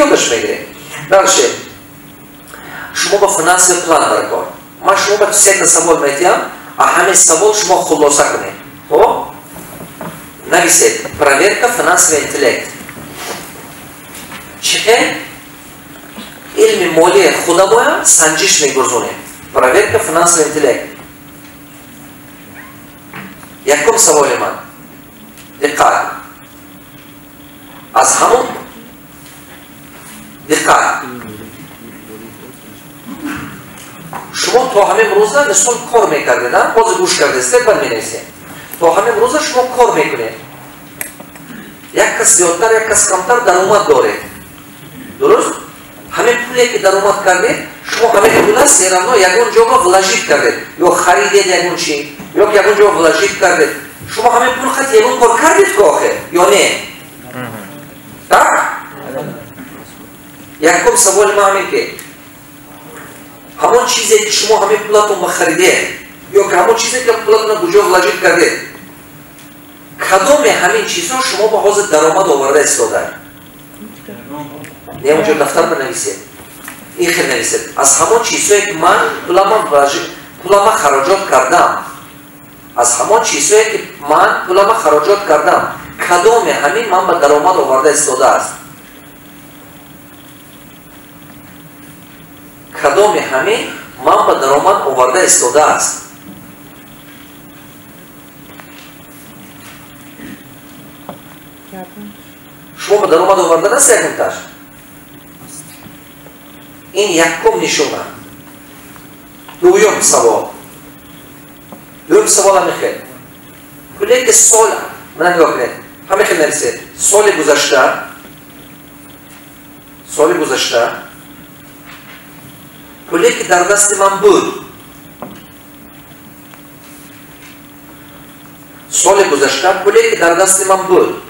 Ёдаш мегиред. Дальше. Шумо ба финансовый план даркор. Ман шумо ба сета савол медиҳам, а ҳамин савол шумо хулоса кунед. Хоб? Нависед. Проверка финансовый интеллект. Чӣ хел? Илми молии худамоя санҷиш мегузонем. Проверка финансовый интеллект. Якум саволи ман. Диққат. Аз ҳамон диққат. Шумо то ҳамин рӯза мисол кор мекардед, ҳозир гӯш кардед, баъд менависед. То ҳамин рӯза шумо кор мекунед. Як кас зиёдтар, як кас камтар даромад доред. Дуруст? Ҳамин пуле ки даромад кардед, шумо ҳамин пула всё равно ягон ҷоға вложить кардед, ё харидед ягон чи, ё ки ягон ҷо вложить кардед. Шумо ҳамин пул хати ягон кор кардед ко охир, ё не? Так? Якум саволи ман ҳамин ки ҳамон чизе ки шумо ҳамин пулатон ба харидед, ё ки ҳамон чизе ки пулатонро куҷо вложить кардед, кадоме ҳамин чизҳо шумо ба ҳозир даромад оварда истодаед? Не, онҷо дафтар бинависед. Ин хел нависед. Аз ҳамон чизҳое ки ман пулама хароҷот кардам, аз ҳамон чизҳое ки ман пулама хароҷот кардам, кадоме ҳамин ман ба даромад оварда истодааст? Кадоме ҳамин ман ба даромад оварда истодааст? Шумо ба даромад оварда наст якумташ? Ин якум нишона. Дуюм савол. Дуюм савол ҳамин хел. Пуле ки сол, мана нигоҳ кунед, ҳамин хел нависед. Соли гузашта пуле ки дар дасти ман буд, соли гузашта пуле ки дар дасти ман буд,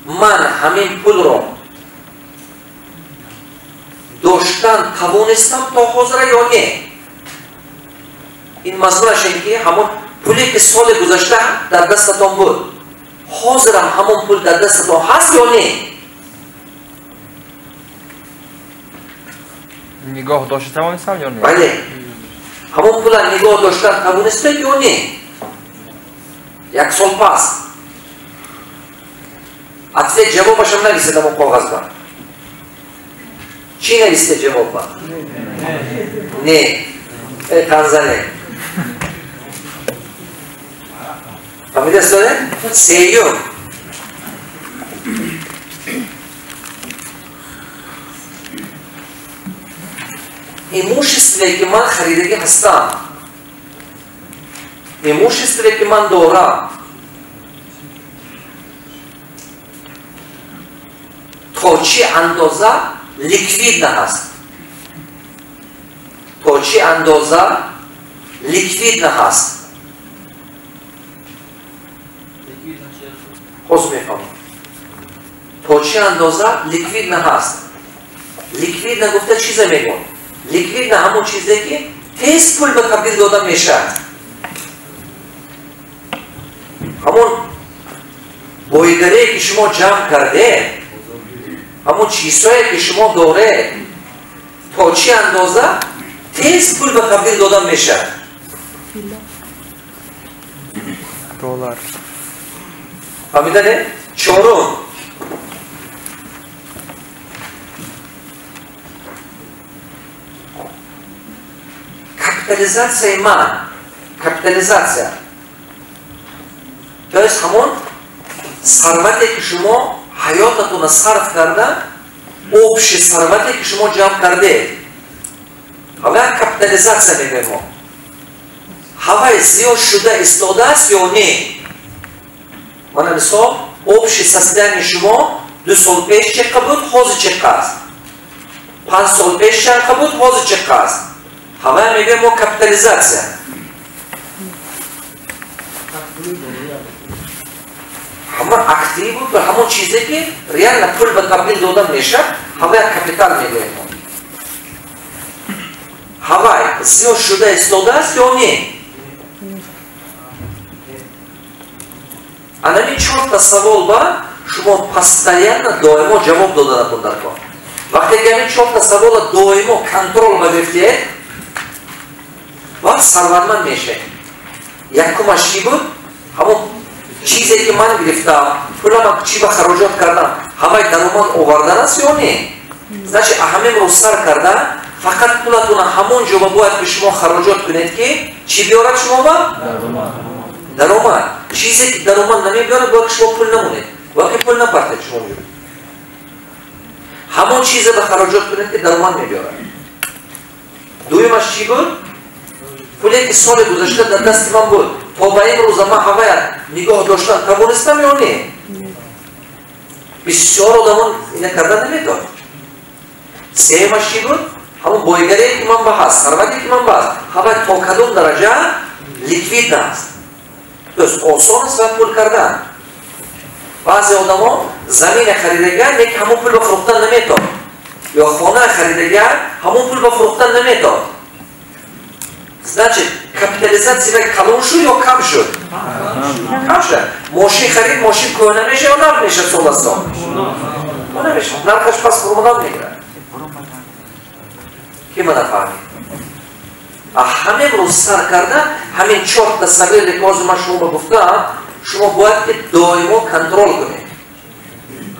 ман ҳамин пулро доштан тавонистам то ҳозира ё не? Ин мазмунаш ин ки ҳамон пуле ки соли гузашта дар дастатон буд, ҳозирам ҳамон пул дар дастатон ҳаст ё не? Нигоҳ дошта тавонистам ё не? Бале, ҳамон пула нигоҳ доштан тавонистед ё не? Як сол пас. Ответ ҷавобашам нависед ҳамон коғазба. Чӣ нависед ҷавобба? Не. Э, қанзане. Фаҳмида истодед? Сеюм. Имуществе ки ман харидагӣ ҳастам, имуществе ки ман дорам, то чӣ андоза ликвидна ҳаст? То чӣ андоза ликвидна ҳаст? Ҳозир мефаҳмам. То чӣ андоза ликвидна ҳаст? Ликвидна гуфта чизе мегӯям? Ликвидна ҳамон чизе ки тез пул ба табдил дода мешавад. Ҳамон боигарие ки шумо ҷамъ кардед, ҳамон чизҳое ки шумо доред, то чӣ андоза тез пул ба табдил дода мешавад? Доллар. Фаҳмида не? Чорум. Капитализатсияи ман, капитализатсия, то есть ҳамон сарвате ки шумо ҳаётатонро сарф карда, общий сарвате ки шумо ҷамъ кардед, ҳавая капитализатсия мегӯем мо. Ҳавай зиёд шуда истодааст ё не? Мана мисол, общий состояние шумо 2 сол пеш чӣ қа буд, ҳозир чӣ қа аст? 5 сол пеш чӣ қа буд, ҳозир чӣ қа аст? Ҳавая мегӯем мо капитализатсия. Ҳамон активу ҳамон чизе ки реально пул ба табдил дода мешавад, ҳавая капитал мегӯем мо. Ҳавай зиёд шуда истодааст ё не? Анами 4 савол ба Шумо постоянно доимо ҷавоб доданатон дар кор. Вақте ки ҳамин чорта савола доимо контрол ба гирифтед, вақт сарватманд мешавед. Якумаш чӣ буд? Ҳамон чизе ки ман гирифтам, пулама чӣ ба хароҷот кардам, ҳамаи даромад овардан аст ё не? Значит, ҳамин рӯз сар карда, фақат пулатона ҳамон ҷо ба бояд ки шумо хароҷот кунед, ки чӣ биёрад шумо ба? Даромад. Чизе ки даромад намебиёрад, бояд ки шумо пул намонед, бояд ки пул напартед шумо ҷо. Ҳамон чизе ба хароҷот кунед, ки даромад мебиёрад. Дуюмаш чӣ буд? Пуле ки соли гузашта дар дасти ман буд, то ба ин рӯза ман ҳавая нигоҳ доштан тавонистам ё не? Бисёр одамон ина кардан наметавонад. Сеюмаш чӣ буд? Ҳамон бойгарие ки ман ба ҳаст, сарвате ки ман ба ҳаст, ҳавай то кадом дараҷа ликвид аст. То есть осон аст ва пул кардан. Баъзе одамо замина харидагиан, лекин ҳамон пул ба фурӯхтан наметавонад. Ё хона харидагиан, ҳамон пул ба фурӯхтан наметавонад. Значит, капитализация калон шуд ё кам шуд? Кам шуд. Мошин харид, мошин кӯҳна мешавад ё нав мешавад сол аз сол? Кӯҳна мешавад. Нархаш пас фурӯмадан мегирад. Ки мана фаҳмид? А ҳамин рӯз сар карда, ҳамин чорта саволе ки ҳозир ман шумо ба гуфтам, шумо бояд ки доимо контрол кунед.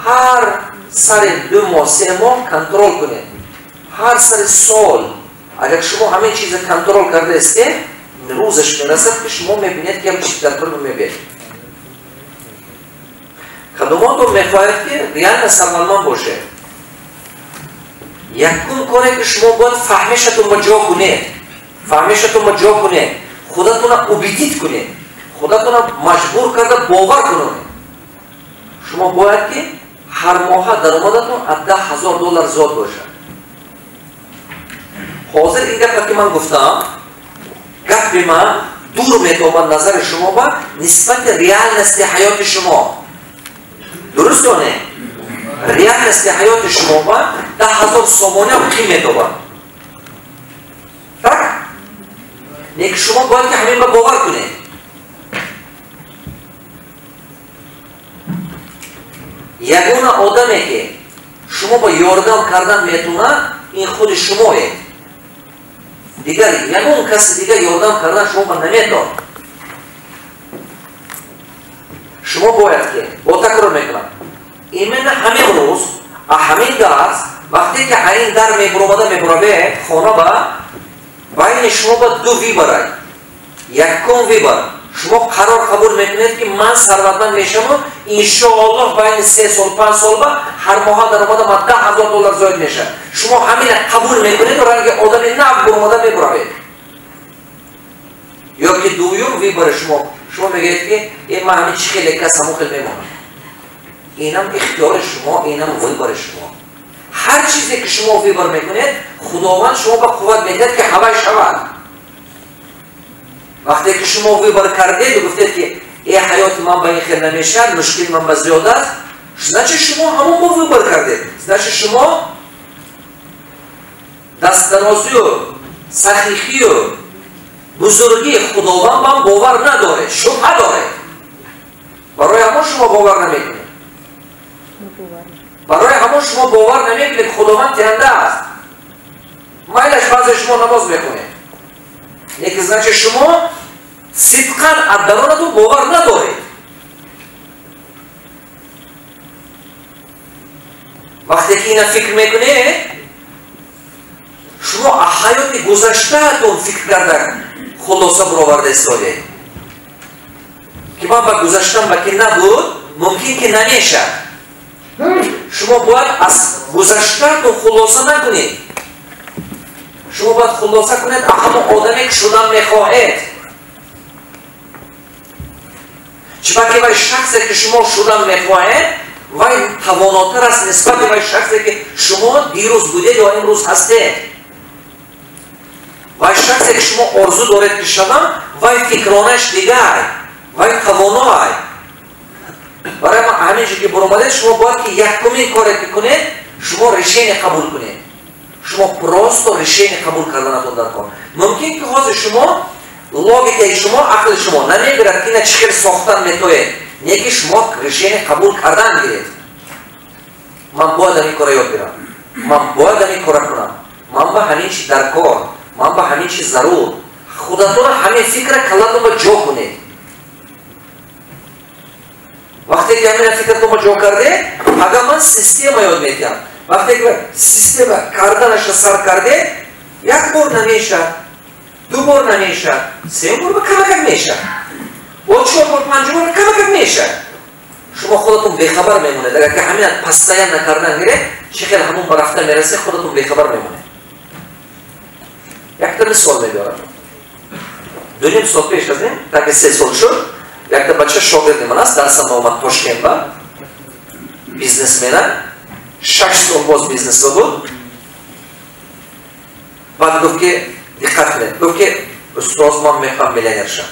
Ҳар сари 2 моҳ, 3 моҳ контрол кунед. Ҳар сари сол. Агар шумо ҳамин чиза контрол карда истед, рӯзаш мерасад, ки шумо мебинед, ки ҳам чиз дар пул мебиёд. Кадомотон мехоҳед, ки реально сарватманд бошед? Якум коре ки шумо бояд фаҳмишатон ба ҷо кунед, фаҳмишатон ба ҷо кунед, худатонро убедить кунед, худатонро маҷбур карда бовар кунед. Шумо бояд ки ҳар моҳа даромадатон аз 10 000 доллар зиёд бошад. Ҳозир ин гапе ки ман гуфтам, гапи ман дур метобад назари шумо ба нисбати реальности ҳаёти шумо. Дуруст ё не? Реальности ҳаёти шумо ба 10 000 сомонӣ ҳам қим метобад. Так? Лекин шумо бояд ки ҳамин ба бовар кунед. Ягона одаме ки шумо ба ёрдам кардан метавонад, ин худи шумоед. Дигар ягон каси дигар ёрдам кардан шумо ба наметавонад. Шумо бояд ки, бо такрор мекунам, именно ҳамин рӯз, ҳамин дарс, вақте ки ҳамин дар мебуромада мебуравед хона ба, байни шумо ба ду выбор. Якум выбор, шумо қарор қабул мекунед, ки ман сарватманд мешавам, иншоаллоҳ байни 3 сол, 5 сол ба ҳар моҳа даромадам аз 10 000 доллар зиёд мешавад. Шумо ҳамина қабул мекунед, ранги одами нав буромада мебуравед. Ё ки дуюм выбор и шумо, шумо мегӯед, ки э, ман ҳамин чӣ хеле кас ҳамон хел мемонам. Инам ихтиёри шумо, инам выбор и шумо. Ҳар чизе ки шумо выбор мекунед, Худованд шумо ба қувват медиҳад, ки ҳавай шавад. Вақте ки шумо выбор кардеду гуфтед, ки э, ҳаёти ман ба ин хел намешавад, мушкили ман ба зиёд аст, значит, шумо ҳамон бо выбор кардед. Значит, шумо дастдарозию, сахихию, бузургии Худованд ба бовар надоред, шубҳа доред. Барои ҳамон шумо бовар намекунед. Барои ҳамон шумо бовар намекунед, Худованд тиҳанда аст. Майлаш, баъзе шумо намоз мекунед, лекин значит, шумо сидқан аз даронатон бовар надоред. Вақте ки ина фикр мекунед, шумо аз ҳаёти гузаштаатон фикр карда хулоса бароварда истодед, ки ман ба гузаштам ба ки набуд, мумкин ки намешавад. Шумо бояд аз гузаштаатон хулоса накунед, шумо бояд хулоса кунед аз ҳамон одаме ки шудан мехоҳед. Чунки вай шахсе ки шумо шудан мехоҳед, вай тавонотар аст нисбати вай шахсе ки шумо дирӯз будед ё имрӯз ҳастед. Вай шахсе ки шумо орзу доред ки шавам, вай фикронаш дигар, вай тавоноай. Барои ман ҳамин ҷо ки буромадед, шумо бояд ки якумин коре ки кунед, шумо решение қабул кунед. Шумо просто решение қабул карданатон дар кор. Мумкин ки ҳозир шумо логикаи шумо, ақли шумо намегирад, ки ина чӣ хел сохтан метоед. Не ки шумо решение қабул кардан гиред. Ман бояд ҳамин кора ёд гирам, ман бояд ҳамин кора кунам, ман ба ҳамин чи дар кор, ман ба ҳамин чи зарур. Худатонро ҳамин фикра каллатонро ҷо кунед. Вақте ки ҳамин фикратонро ҷо кардед, агар ман система ёд метиҳам, вақте ки система карданаша сар кардед, як бор намешавад, ду бор намешавад, се бор ба камакак мешавад, бо чор бор, панҷ бор камакак мешавад. Шумо худатон бехабар мемонед. Агар ки ҳамин постоянно кардан гиред, чӣ хел ҳамон ба рафта мерасед, худатон бехабар мемонед. Якта мисол мебиёрам. 2.5 сол пеш аз ин, таки 3 сол шуд, якта бача шогирди ман аст, дарсам омад Тошкентба, бизнесмена, 6 сол боз бизнесба буд. Баъд гуфт ки диққат кунед, гуфт ки устоз, ман мехоҳам миллионер шавам.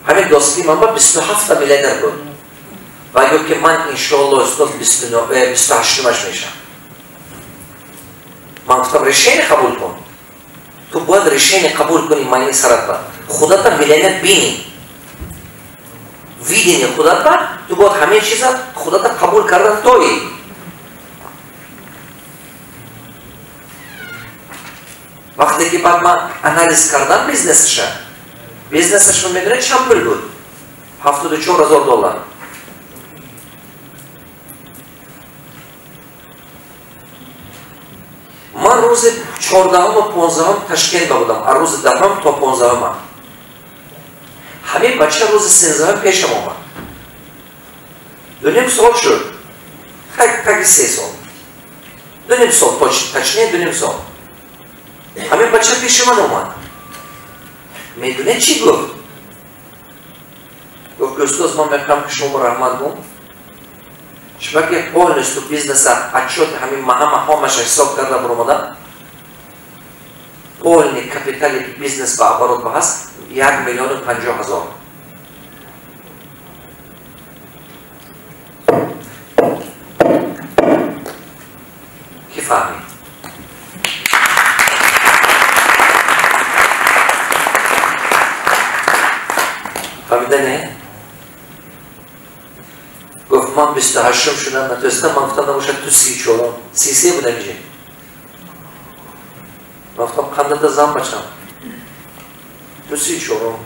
Ҳамин доски ман ба 27 миллионер буд. Ва гуфт ки ман иншоалло устоз 28-маш мешавам. Ман гуфтам решение қабул кун. Ту бояд решение қабул кунӣ майни сарат ба. Худата миллионер бини. Видение худат ба, ту бояд ҳамин чиза худата қабул кардан тоӣ. Вақте ки баъд ман анализ кардам бизнесаша, бизнесашро медонед чанд пул буд? 74 000 доллар. Ман рӯзи 14-ум 15-ум Ташкентба будам, аз рӯзи 10-ум то 15-ума. Ҳамин бача рӯзи 13-ум пешам омад. 2.5 сол шуд. Таги 3 сол. 2.5 сол, точнее 2.5 сол. Ҳамин бача пеши ман омад. Медонед чӣ гуфт? Гуфт ки устоз, ман мехоҳам ки шумо раҳмат гум. Чунки полностью бизнеса отчёт ҳамин ҳама ҳамаша ҳисоб карда баромадам. Полный капитали ки бизнес ба оборот ба ҳаст 1 миллиону 50 ҳазор. Ки фаҳмид? Фаҳмида не? Гуфт ман 28-ум шудам, натонистам. Ман гуфтам набошад ту 34-ум, 33 будам иҷи. Ман гуфтам қандата зан бачам. Ту 34-ум.